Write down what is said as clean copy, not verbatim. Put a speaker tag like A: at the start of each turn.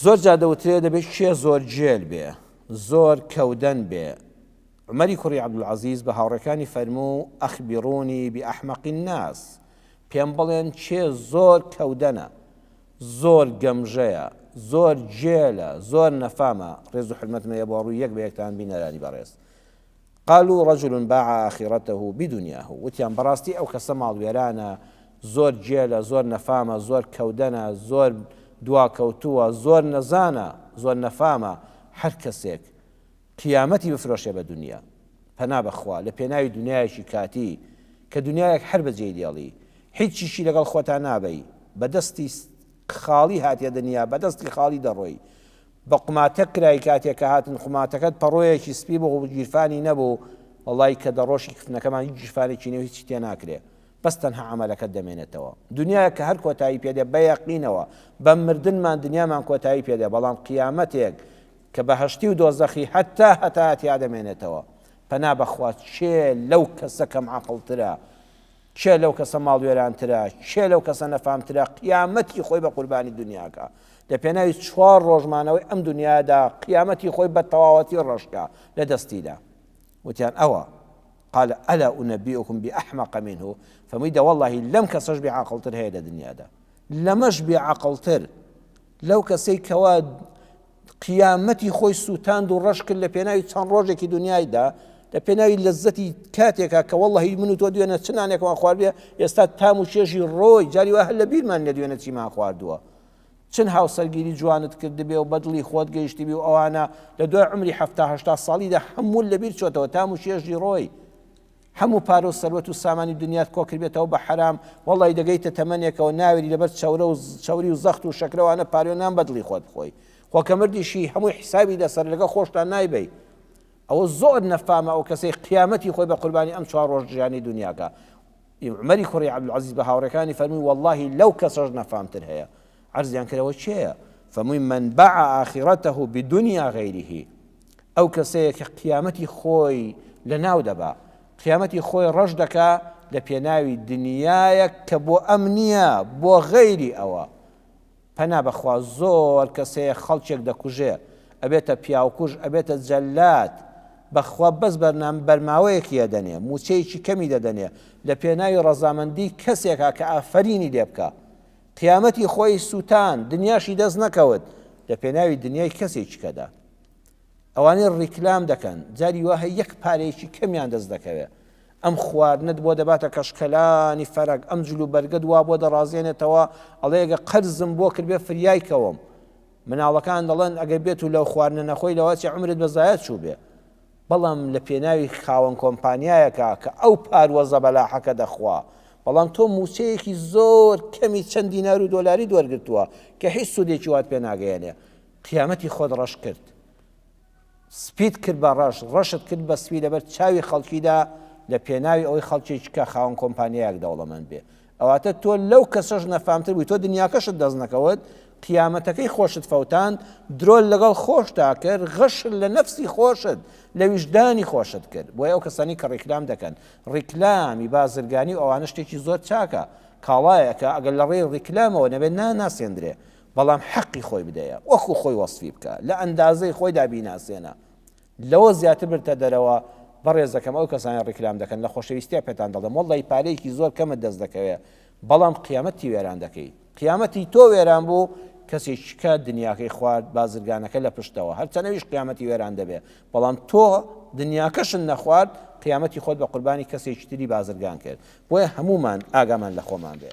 A: زۆر جار دەوترێ دەبێ کێ زۆر گێل بێ، زۆر کەودەن بێ. عومەری کوڕی عەبدولعەزیز بە هاوڕێکانی فەرموو، اخبرونی باحمق الناس، پێم بڵێن کێ زۆر کەودەنە، زۆر گەمژەیە، زۆر گێلە، زۆر نەفامە، ڕێز و حورمەتم هەیە بۆ ڕووی یەک بە یەکتان بینەرانی بەڕێز. قالوا رجل باع آخرته بدنیاه، وتیان بەڕاستی ئەو کەسە ماڵوێرانە، زۆر گێلە، زۆر نەفامە، زۆر کەودەنە، زۆر دواکەوتووە، زۆر نەزانە، زۆر نەفامە، هەر کەسێک قیامەتی بفرۆشێ بە دونیا، پەنا بە خوا، لە پێناوی دونیایەکی کاتی، کە دونیایەک هەر بەجێی دێڵی، هیچیشی لەگەڵ خۆتا نابەی، بە دەستی خاڵی هاتیە دنیا، بە دەستی خاڵی دەڕۆی، بە قوماتەک کرای کاتێ کە هاتن قوماتەکەت پەڕۆیەکی سپی بوو گیرفانی نەبوو وەڵای کە دەڕۆشی کفنەکەمان هیچ گیرفانێکی نێو هیچی تێ ناکرێ بەس تەنها عەمەلەکەت دەمێنێتەوە دنیایەک کە هەر کۆتایی پێدێ بە یەقینەوە بە مردنمان دنیامان کۆتایی پێدێ بەڵام قیامەتێک کە بەهەشتی و دۆزەخی هەتا هەتا تیا دەمێنێتەوە پەنا بەخوا کێ لەو کەسە کەم عەقڵترە کێ لەو کەسە ماڵوێرانترە، کێ لەو کەسە نەفامترە قیامەتی خۆی بە قوربانی دونیاکا، لە پێناوی چوار ڕۆژ مانەوەی ئەم دونیایەدا قیامەتی خۆی بە تەواوەتی ڕەشکا لە دەستیدا. وتیان ئەوە، قال الا انبئکم باحمق منه، فەرمووی دە وەڵڵاهی لەم کەسەش بێ عەقڵتر هەیە لە دنیادا، لەمەش بێ عەقڵتر، لەو کەسەی کەوا قیامەتی خۆی سووتاند و ڕەش کرد لە پێناوی چەند ڕۆژێکی دنیایدا لە پێناوی لەزەتی کاتێکا کە وەڵی من و تۆ دوێنە چ نانێکمان خواردبێ ئێستا تام و چێژی ڕۆی جاری وا هەر لە بیرمان لە دوێنە چیمان خواردووە چەند هاوسەرگیری جوانت کردبێ و بەدڵی خۆت گەیشتبی و ئەوانە لە دوای عمری هەفتا ساڵیدا هەموو لەبیر چۆتەوە تام و چێژی ڕۆی هەموو پارە و سەروەت و سامانی دنیات کۆکردبێتەوە بە حەرام، وەڵڵاهی دەگەیتە تەمەنێکەوە ناوێری لەبەر چەورە و چەوری و زەخت و شەکرەوانە پارێ نان بە دڵی خۆت بخۆی، خۆ کە مردیشی هەمووی حیسابی لەسەرە لەگەڵ خۆشتا نایبەی. ئەوە زۆر نەفامە ئەو کەسەی قیامەتی خۆی بە قوربانی ئەم چوار ڕۆژ ژیانی دنیاکا. عومەری کوڕی عەبدولعەزیز بە هاوڕێکانی فەرمووی وەڵڵاهی لەو کەسەش نەفامتر هەیە. عەرزیان کردەوە کێیە؟ فەرمووی من باع آخرته بدنیا غیره. ئەو کەسەیە کە قیامەتی خۆی لە ناو دەبا، قیامەتی خۆی ڕەش دەکا لە پێناوی دنیایەک کە بۆ ئەم نییە، بۆ غەیری ئەوە. پەنا بەخوا زۆر کەس هەیە خەڵکێک دەکوژێ، ئەبێتە پیاوکوژ، ئەبێتە جەلاد، بەخوا بەس بەرنامە بەرماوەیەکی ئەدەنێ، مووچەیەکی کەمی دەدەنێ، لە پێناوی ڕەزامەندی کەسێکا کە ئافەرینی لێ بکا. قیامەتی خۆی سووتاند، دنیاشی دەست نەکەوت، لە پێناوی دنیای کەسێکی کەدا. ئەوانەی ڕیکلام دەکەن جاری وا هەیە یەک پارەیەکی کەمیان دەست دەکەوێ ئەم خواردنت بۆ دەباتە کەشکەلانی فەرەگ ئەم جل و بەرگەت وا بۆ دەڕازێنێتەوە ئەڵێ گە قەرزم بۆ کردبێ فریای کەوم مناڵەکان دەڵێن ئەگەر بێت و لەو خواردنە نەخۆی لەوەچێ عمرت بە زایە چوو بێ بەڵام لە پێناوی خاوەن کۆمپانیایەکە کە ئەو پاروە زەبەلاحەکە دەخوا بەڵام تۆ موچەیەکی زۆر کەمی چەند دینار و دۆلاری دوەرگرتووە کە هیچ سوودێکی وات پێ ناگەیەنێ قیامەتی خۆت ڕەش کرد سپیت کرد بە ڕەش ڕەشت کرد بە سپی لەبەر چاوی خەڵکیدا لە پێناوی ئەوەی خەڵکێکی کە خاوەن کۆمپانیایەک دەوڵەمەند بێ ئەواتە تۆ لەو کەسەش نەفامتر بووی تۆ دنیاکەشت دەست نەکەوت قیامەتەکەی خۆشت فەوتاند درۆت لەگەڵ خۆشتا کرد غەشت لە نەفسی خۆشت لە ویژدانی خۆشت کرد بۆیە ئەو کەسانی کە ڕیکلام دەکەن ڕیکلامی بازرگانی و ئەوانە شتێکی زۆر چاکە کاڵایەکە ئەگەر لە ڕێی ڕیکلامەوە نەبێت ناناسێندرێ بەڵام حەقی خۆی بدەیە وەکو خۆی وەسفی بکە لە ئەندازەی خۆیدا بیناسێنە لەوە زیاتر برتە دەرەوە بەڕێزەکەم ئەو کەسانە ڕیکلام دەکەن لە خۆشەویستیا پێتان دەڵێم وەڵی پارەیەکی زۆر کەمت دەست دەکەوێ بەڵام قیامەتی وێران دەکەی قیامەتی تۆ وێران بوو کەسێکی کە دنیاکەی خوارد بازرگانەکە لە پشتەوە هەرچەنەویش قیامەتی وێران دەبێ بەڵام تۆ دنیاکەشت نەخوارد قیامەتی خۆت بە قوربانی کەسێکی تری بازرگان کرد بۆیە هەمومان ئاگامان لە خۆمان بێ.